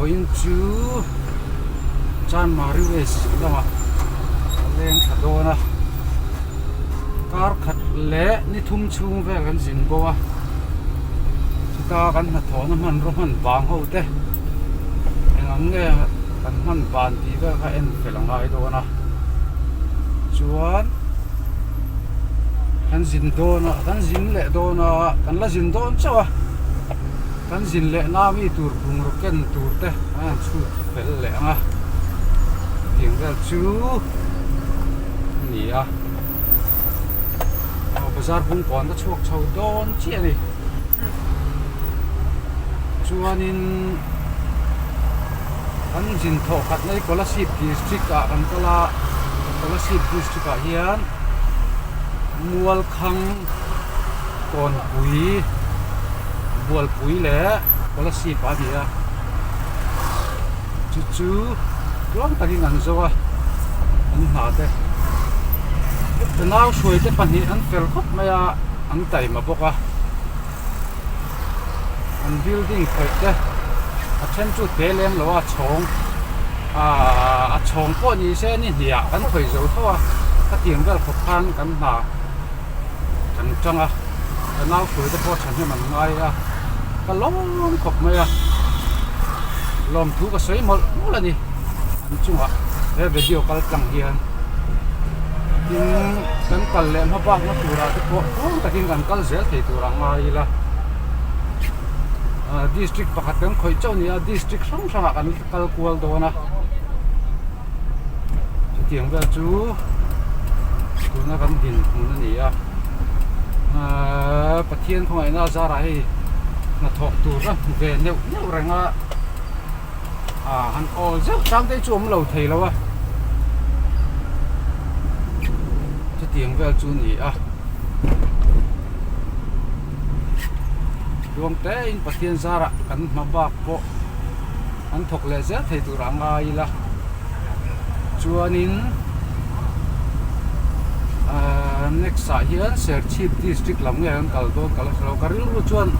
Vawiin chu Chanmari West lamah a leng thla dawn a, kar khat leh ni thum chhung vel kan zin bo a, chuta kan hnathawhna hmanraw hman vang ho te eng ang nge kan hman van tih vel kha en fel a ngai dawn a, chuan kan zin dawn a kan zin leh dawn a kan la zin dawn chauh a. Kan zin leh na mi tur bungraw ken tur te an han chhut fel leh ang a, tiang vel chu a ni a, aw bazar bungkawn ka chhuak chho dawn chiah a ni, chuanin kan zin thawh khat na hi Kolasib district ah kan kal a, Kolasib district ah hian Mualkhang. Kawnpui, Bualpui leh Kolasib a ni a, chu chu tluang takin an zo a, an hna te ka nau hruai te pahnih an fel khawp mai a, an taima bawk a, an building khawih te a then chu te lem lo a chhawng ahh a chhawng pawh ni se ni hniah kan khawih zo tho a, khatiang vel khawp khan kan hna. Kan tang a, ka nau hruai te pawh thahnem an ngai a, ka lawm khawp mai a, lawmthu ka sawi mawlh mawlh a ni an chungah he video kal tlang hian tin kan kal leh hma bakna turah te pawh tluang takin kan kal zel thei tur a ngai ila ah district pakhat kan khawih chauh a ni a district hrang hrangah kan kal kual dawn a. Chutiang vel chu tuna kan din hmun a ni a, ahh Pathian khawngaihna a zarah hei hnathawk tur a hmu ve neuh neuh reng a, ah han awl zeuh chang te hi chu awm lo thei lo a, chutiang vel chu a ni a, tluang te in Pathian zarah kan hma bak pawh. An thawk leh zel thei tur a ngai ila chuanin ahh next ah hian Serchhip district lam nge an kal dawn ka la hre lo ka rilru chuan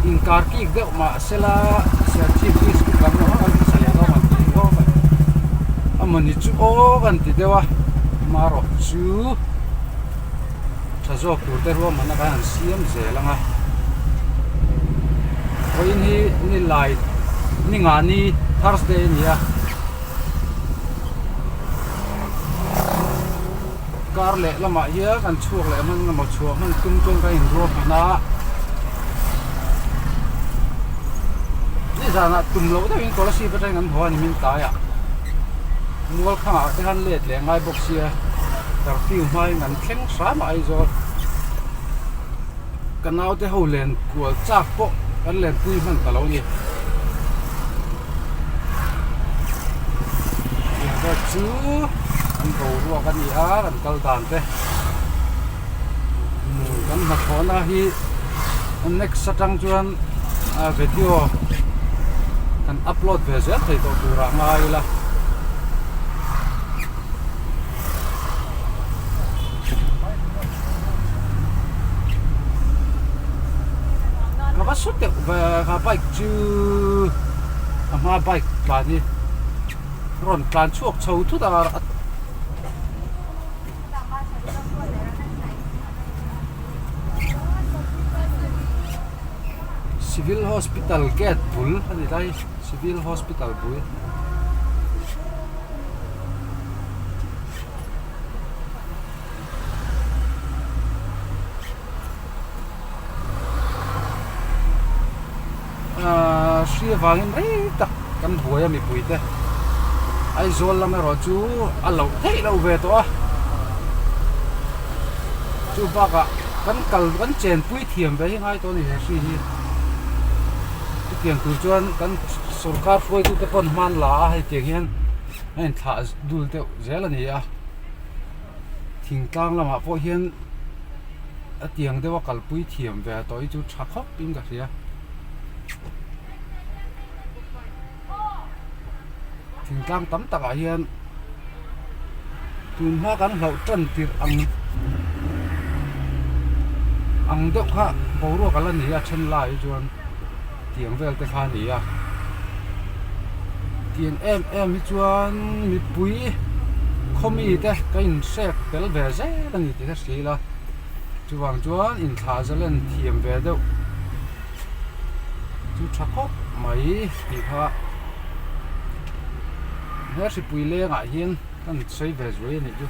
inkar kik deuh mahsela Serchhip district lam emaw kan hmasa leh dawn ang tih hi amawni chu aw kan ti deuh a amaherawh chu tha zawk tur te ruahmanna khan an siam zel ang a vawiin hi nilai ni nga ni Thursday a ni a kar leh lamah hian kan chhuak leh hman emaw chhuah hman tum chuan kan inruahman a nizanah tum loh deuhin Kolasib atangin an haw a ni min tlaiah Mualkhangah te khan let leh ngai bawk sia. Curfew hmain an thleng hram a Aizawl ka naute ho len kual chak pawh kan lenpui hman ta lo a ni. Tiang chu an boruak a ni a kan kal dan te kan hnathawhna hi next atang chuan video kan upload ve zel thei tawh turah ngai ila. Ka va su deuh ve ka bike chu a hma bike tlan hi rawn tlan chhuak chho thut a Civil Hospital gate bul a ni lai Civil Hospital bul. Ahh hri avangin rei tak kan buai a mipui te Aizawl lam erawh chu a loh theih loh ve tawh a chu bakah kan kal kan chenpui thiam ve hi ngai tawh a ni he hri hi chutiang tur chuan kan sorkar hruaitute pawn hman la a hei tiang hian a inthlah dul deuh zel a ni a thingtlang lamah pawh hian a tiang deuha kalpui thiam ve tawh hi chu tha khawp in ka hria thingtlang tam takah hian tun hma kan hlauh tan tirh ang ang deuh kha boruak a la ni a then lai hi chuan tiang vel te kha a ni a. Tiang em em hi chuan mipui khaw mite ka inhrek tel ve zel a ni tih ka hria ila chuvang chuan inthlah zalen thiam ve deuh chu tha khawp mai tih kha he hripui lengah hian kan sawi ve zuai a nih chu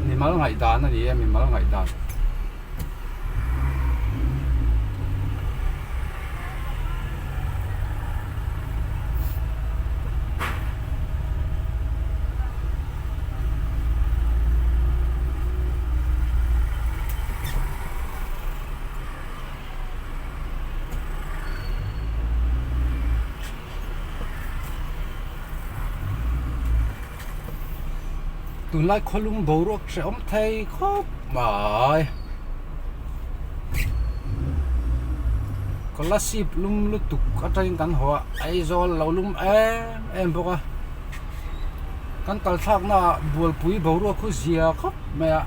mimal ngaihdan a ni e mimal ngaihdan. Tunlai khawlum boruak hrehawm thei khawp mai. Kolasib lum lutuk atangin kan haw a, Aizawl lo lum em em bawk a. Kan kal thlakna ah bualpui boruak khu zia khawp mai a.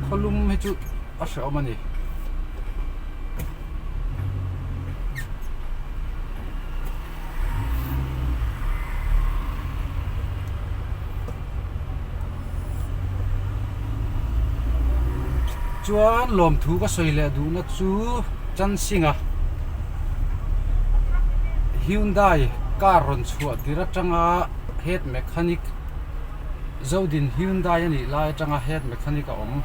Khawlum hi chu a hrehawm a ni. Chuan lawmthu ka sawi leh duhna chu Chansinga Hyundai car rawn chhuah tir atanga head mechanic Zodin Hyundai a nih lai atanga head mechanic a awm.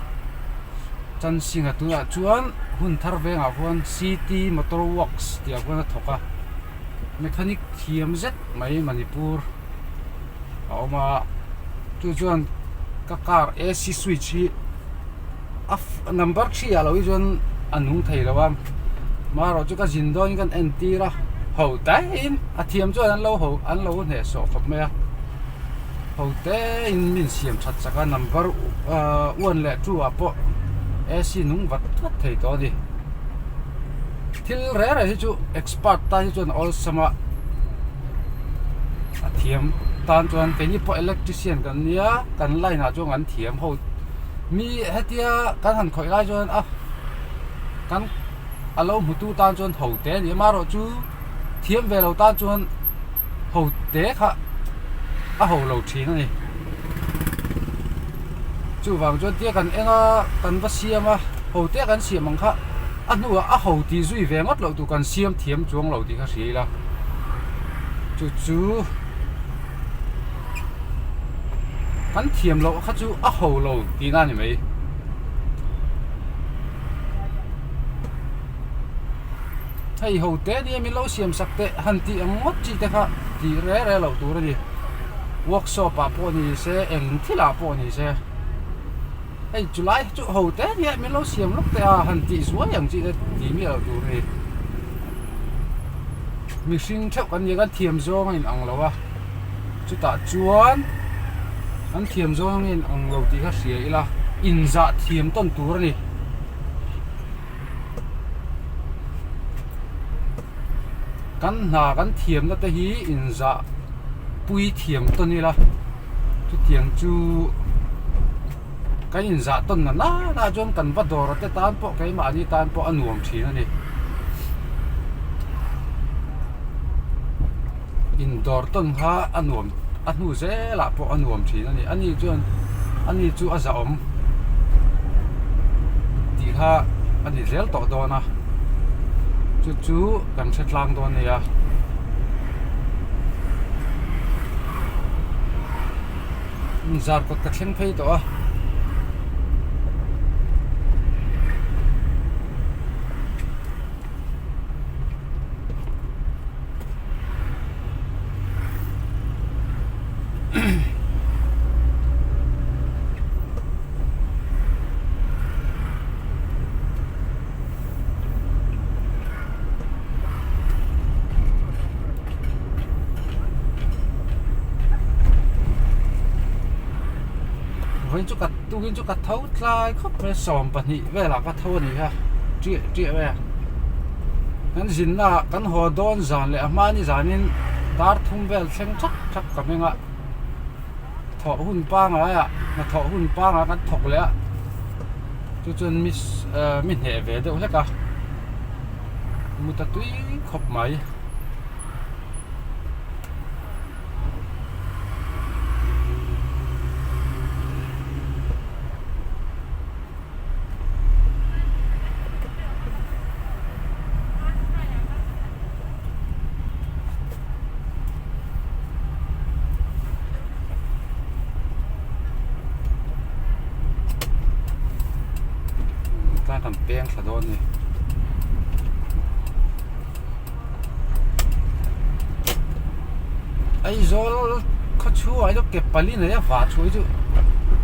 Chansinga tunah chuan hun thar vengah khuan City Motor Works tih ah khuan a thawk a, mechanic thiam zet mai Manipur a awm a, chu chuan ka car ac switch hi a number thi ah lo hi chuan a nung thei lo a, marawh chu ka zin dawn in ka entir a, ho taiin a thiam chuan an lo ho an lo hnehsawh khawp mai a. Ho te in min siam that chak a number 1 leh 2 ah pawh ac nung vat vat thei tawh a ni. Thil reh reh hi chu expert tan hi chuan a awlsam a, a thiam tan chuan keini pawh electrician kan nia kan line ah chuan kan thiam ho mi hetia kan han khawih lai chuan a kan a lo hmutu tan chuan ho te a ni amaherawhchu thiam ve lo tan chuan. Ho te kha a ho lo thin a ni. Chuvang chuan tia kan eng a, kan va siam a, ho te kan siam ang kha a hnuah a ho tih zui ve ngawt loh tur kan siam thiam chuang lo tih kha hria ila. Chu chu kan thiam loh kha chu a ho lo tihna a ni mai. Hei ho te nia min lo siam sak teh han tih ang ngawt chi te kha tih reh reh loh tur a ni. Workshop ah pawh ni se eng thil ah pawh ni se hei chu lai chu ho te nia min lo siam lawk teh a han tih zuai ang chi te tih miah loh tur a ni. Mihring theuh kan nia kan thiam zawng a in ang lo a chutah chuan kan thiam zawng a in ang lo tih kha hria ila inzah thiam tawn tur a ni. Kan hna kan thiamna te hi inzah pui thiam tawn ila chutiang chu kan inzah tawn na nana chuan kan va dawr te tan pawh keimahni tan pawh a nuam thin a ni. Indawr tawn kha a nuam a hnu zelah pawh a nuam thin a ni ani chuan ani chu a zahawm tih kha a ni zel tawh dawn a chu chu kan hre tlang dawn a nia. Zarkawt ka thleng phei tawh a. Vawiin chu ka tukin chu ka tho tlai khawp mai 12 velah ka tho a ni kha ṭiah ṭiah mai a kan zinna ah kan haw dawn zan leh a hmani zanin dar thum vel thleng thak thak ka meng a. Thawh hun pangai ah hnathawh hun pangai kan thawk leh a chu chuan mi mi hneh ve deuh hlek a mut a tui khawp mai. Tlang kan peng thla dawn a ni. Aizawl khaw chhungah hian ke pali nei a vah chhuah hi chu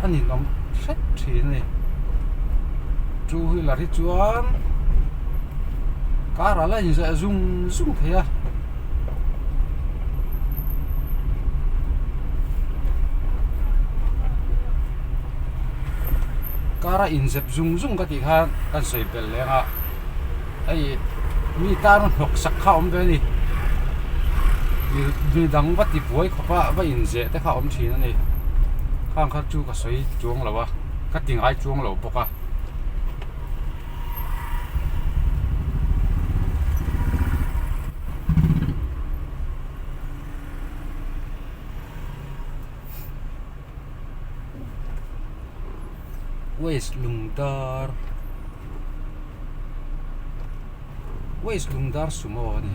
a ninawm hret thin a ni. Two wheeler hi chuan car ah la inzeh zung zung thei a. Car a inzep zung zung ka tih khan kan sawi belh leng a hei mi tan a hnawk sak kha a awm ve a ni mi dang va ti buai khawp a va inzeh te kha a awm thin a ni khang kha chu ka sawi chuang lo a ka ti ngai chuang lo bawk a. Waste Lungdar Waste Lungdar Sumo a ni.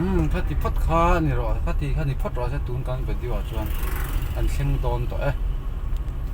Umm khati phawt kha a ni rawh khati kha ni phawt rawh se tun kan video ah chuan an thleng dawn tawh e.